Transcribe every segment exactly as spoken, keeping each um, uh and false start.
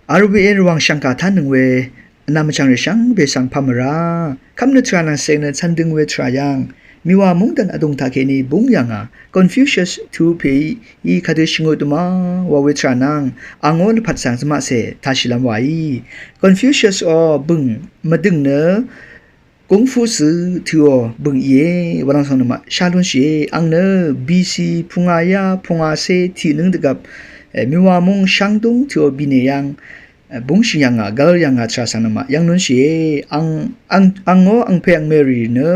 Rvwàng shv̀ngkà tánøng we vnvm vchàngrì shvngbe svng pà mvrá kv́mnø tvrà nvng sèng nø cv̄n døng we tvrà yv́ng Miwà mungdàn vdùng taqkèní búng yà ngà Confucius tupèí kadø shvngøt dvmá wa we tvrà nvng angó lvpat svng zvmaqcè tashìlv́m wàí. Confucius ó bø̀ng mvdø̀ng nø gungfu zø tøò bø̀ng íe wa lòng svng nø maq shá lúnshìe. Àng nø B C pungayá pungacé tiqnǿng dvgvp Miwà mung Shangdung tøò bìnè yv́ng búngshì yà ngà gv́l yà ngà tvrà svng nø maq yv́ng lúnshìe. Àng, àng, àngó àngpè àngmèrì nø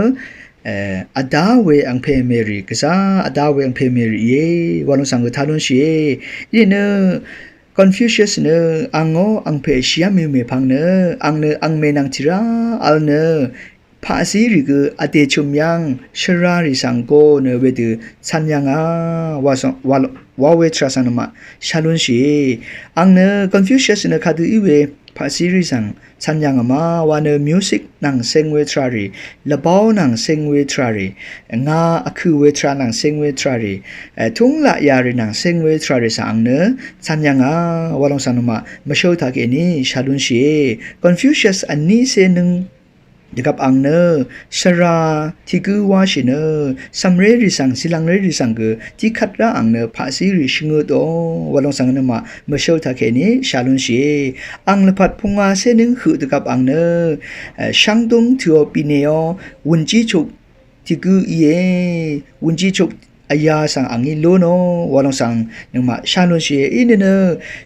vdá we àngpè àngmèrì gvzá vdá we àngpè àngmèrì íe wa lòng svng gø tá lúnshìe. Í nø Confucius nø àngó àngpè shìá mèmè pvng nø àng nø àngmè nvng tìrá vl nø paqzí rì gø vdè chø̀m yv́ng shvrarì svng go nø wedø cv̄n yà ngà wa we tvrà svng nø maq shá lúnshìe. Àng nø Confucius nø kadø í we paqzí rì svng cv̄n yà ngà ma wa nø music nvng seng we tvrà rì, lvbáó nvng seng we tvrà rì, ngà vkø̀ we tvrà nvng seng we tvrà rì, túng laq yà rì nvng seng we tvrà rì svng àng nø cv̄n yà ngà wa lòng svng nø maq mvshǿl taqkèní shá lúnshìe. Confucius vnícé nǿng dvgvp àng nø shvra tiq gǿ wáshì nø cv̀mré rì svng zìlvngré rì svng gø tiqkvt rá àng nø paqzí rì shvngøt dò wa lòng svng nø maq mvshǿl taqkèní shá lúnshìe. Àng lvpat pungacé nǿng høq dvgvp àng nø Shangdung tøò bìnèó wùnjíchuk tiq gǿ íe. Wùnjíchuk vyá svng àngí lú nò wa lòng svng nø maq shá lúnshìe. Í nø nø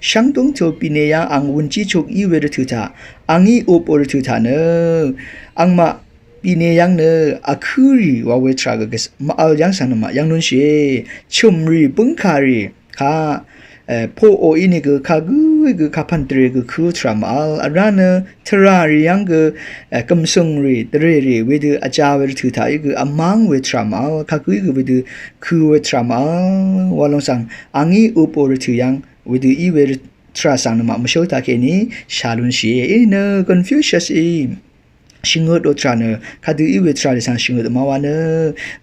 Shangdung tøò bìnè yv́ng àng wùnjíchuk í we rvtø̀ taq àngí upò rvtø̀ taq nø àngmaq bìnè yv́ng nø vkǿ rì wa we tvrà gø mvvl yv́ng svng nø maq yv́ng lúnshìe. Chø̀m rì bǿngkà rì kaq poqò ínìgø kagǿí gø kapv̀n dvrè gø kø̄ tvrà mvvl vrá nø tvrà rì yv́ng gø gø̀msø̀ng rì dvrè rì wedø vjā we rvtø̀ taq í gø vmáng we tvrà mvvl kagǿí gø wedø kø̄ we tvrà mvvl wa lòng svng àngí upò rvtø̀ yv́ng wedø í we tvrà svng nø maq mvshǿl taqkèní shá lúnshìe. Í nø Confucius í shvngøt dò tvrà nø kadø í we tvrà rì svng shvngøt dvmá wa nø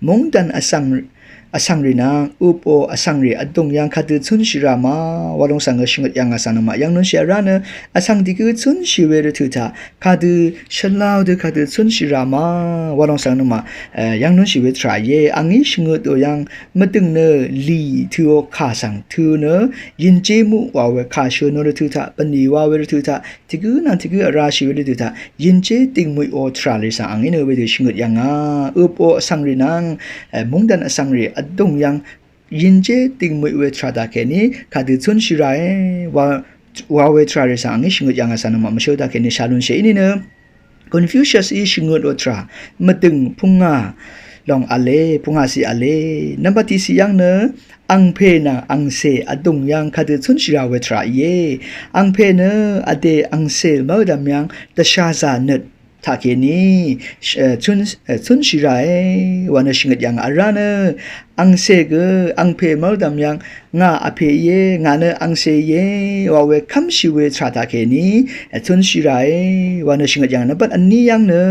mungdàn vsvng vsvng rì nvng upò vsvng rì vdùng yv́ng kadø cúnshì rà ma wa lòng svng gø shvngøt yà ngà svng nø maq yv́ng lúnshìe. Vrá nø vsvng tiq gǿ cúnshì we rvtø̀ taq kadø shvlá dø kadø cúnshì rà ma wa lòng svng nø maq yv́ng lúnshì we tvrà íe. Àngí shvngøt dò yv́ng mvdø̀ng nø lì tøò kà svng tø nø yìnjé muq wa we kà shø̀ nò rvtø̀ taq bvnì wa we rvtø̀ taq tiq gǿ nvng tiq gǿ vrashì we rvtø̀ taq yìnjé dìngmø̀ìò tvrà rì svng àngí nø wedø shvngøt yà ngà. Upò vsvng rì nvng mungdàn vsvng rì vdùng yv́ng yìnjé dìngmø̀ì we tvrà taqkèní kadø cúnshì ràe wa we tvrà rì svng àngí shvngøt yà ngà svng nø maq mvshǿl taqkèní shá lúnshìe. Í nìnø Confucius í shvngøt dò tvrà mvdø̀ng pungà lòng v̄le, pungà ciq v̄le. Nvmbat tiqciq yv́ng nø àngpè nvng àngcè vdùng yv́ng kadø cúnshì rà we tvrà íe. Àngpè nø vdè àngcè mv́rdv̀m yv́ng dvshazà nøt taqkèní cúnshì ràe wa nø shvngøt yà ngà. Vrá nø àngcè gø àngpè mv́rdv̀m yv́ng ngà vpè íe, ngà nø àngcè íe wa we kv́mshì we tvrà taqkèní cúnshì ràe wa nø shvngøt yà ngà. Nvmbat vní yv́ng nø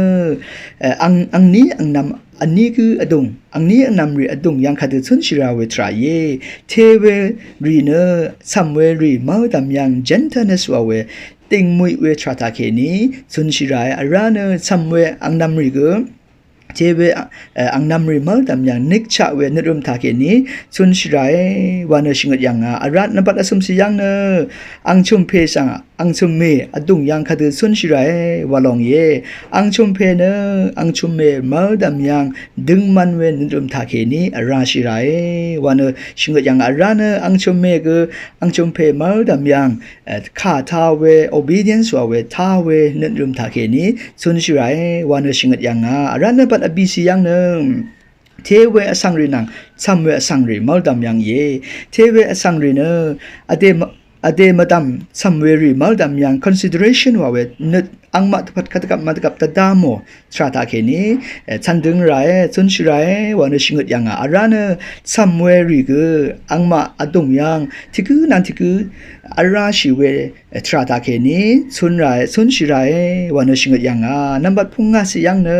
àngní àngnvm vní gǿ vdùng, àngní àngnvm rì vdùng yv́ng kadø cúnshì rà we tvrà íe. Te we rì nø cv̀m we rì mv́rdv̀m yv́ng gentleness wa we dìngmø̀ì we tvrà taqkèní cúnshì ràe. Vrá nø cv̀m we àngnvm rì gø te we àngnvm rì mv́rdv̀m yv́ng nikchaq we nøtrø̀m taqkèní cúnshì ràe wa nø shvngøt yà ngà. Vrá nvmbat vcø̀mciq yv́ng nø àngchø̀mpè svng àngchø̀mmè vdùng yv́ng kadø cúnshì ràe wa lòng íe. Àngchø̀mpè nø àngchø̀mmè mv́rdv̀m yv́ng døngman we nøtrø̀m taqkèní vrashì ràe wa nø shvngøt yà ngà. Vrá nø àngchø̀mmè gø àngchø̀mpè mv́rdv̀m yv́ng kà tá we obedience wa we tá we nøtrø̀m taqkèní cúnshì ràe wa nø shvngøt yà ngà. Vrá nvmbat vbìciq yv́ng nø te we vsvng rì nvng cv̀m we vsvng rì mv́rdv̀m yv́ng íe. Te we vsvng rì nø vdè mvdv̀m cv̀m we rì mv́rdv̀m yv́ng consideration wa we nøt àngmaq dvpvt kadvgvp mvdvgvp dvdá mò tvrà taqkèní cv̀n døng ràe, cúnshì ràe wa nø shvngøt yà ngà. Vrá nø cv̀m we rì gø àngmaq vdùng yv́ng tiq gǿ nvng tiq gǿ vrashì we tvrà taqkèní cún ràe, cúnshì ràe wa nø shvngøt yà ngà. Nvmbat pungà ciq yv́ng nø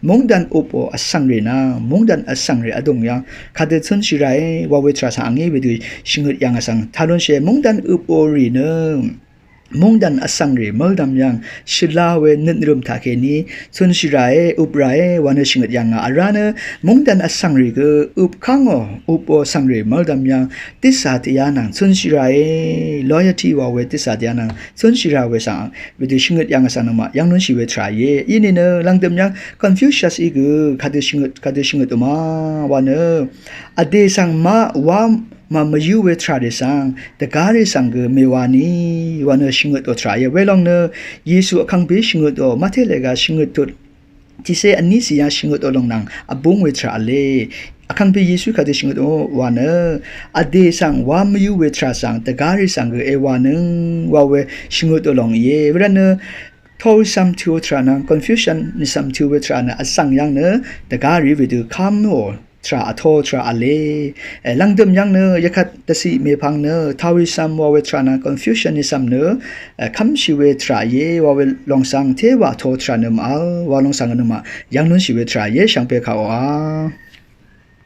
mungdàn upò vsvng rì nvng mungdàn vsvng rì vdùng yv́ng kadø cúnshì ràe wa we tvrà svng àngí wedø shvngøt yà ngà svng tá lúnshìe. Mungdàn upò rì nø mungdàn vsvngrì mv́ldvm yv́ng shvla we nøt nvrø̀m taqkèní cúnshì ràe, øp ràe wa nø shvngøt yv̀ngà. Vrá nø mungdàn vsvngrì gø øp kangò, øpò vsvngrì mv́ldvm yv́ng dvcà dvyā nvng cúnshì ràe, loyalty wa we dvcà dvyā nvng cúnshì rà we svng wedø shvngøt yv̀ngà svng nøngmaq yv̀ngnúnshì we tvrà íe. Inìnø lv̀ngdø̀m yv́ng Confucius í gø kadø shvngøt, kadø shvngøt dvma wa nø vdè svng maq wá màmvyǿ we tvrà rì svng dvgá rì svng gø mèwà ni wa nø shvngøtò tvrà íe. Welòng nø Yesu vkangpè shvngøtò, Mate lèga shvngøt tut tiqcé vní cìyá shvngøtò lòng nvng vbúng we tvrà v̄le. Vkangpè Yesu kadø shvngøtò wa nø vdè svng wá mvyǿ we tvrà svng dvgá rì svng gø èwànøng wa we shvngøtò lòng íe. Wervt nø Taoism tiq tvrà nvng Confucianism tiq we tvrà nø vsvng yv́ng nø dvgá rì wedø kv́mò tvrà vtó tvrà v̄le. E, lv̀ngdø̀m yv́ng nø yakvt dvciq mèpvng nø Taoism wa we tvrà nvng Confucianism nø, e, kv́mshì we tvrà íe wa we lòng svng téwà vtó tvrà nø màvl wa lòng svng nø mà yv̀ngnúnshì we tvrà íe shvngbe kàòa.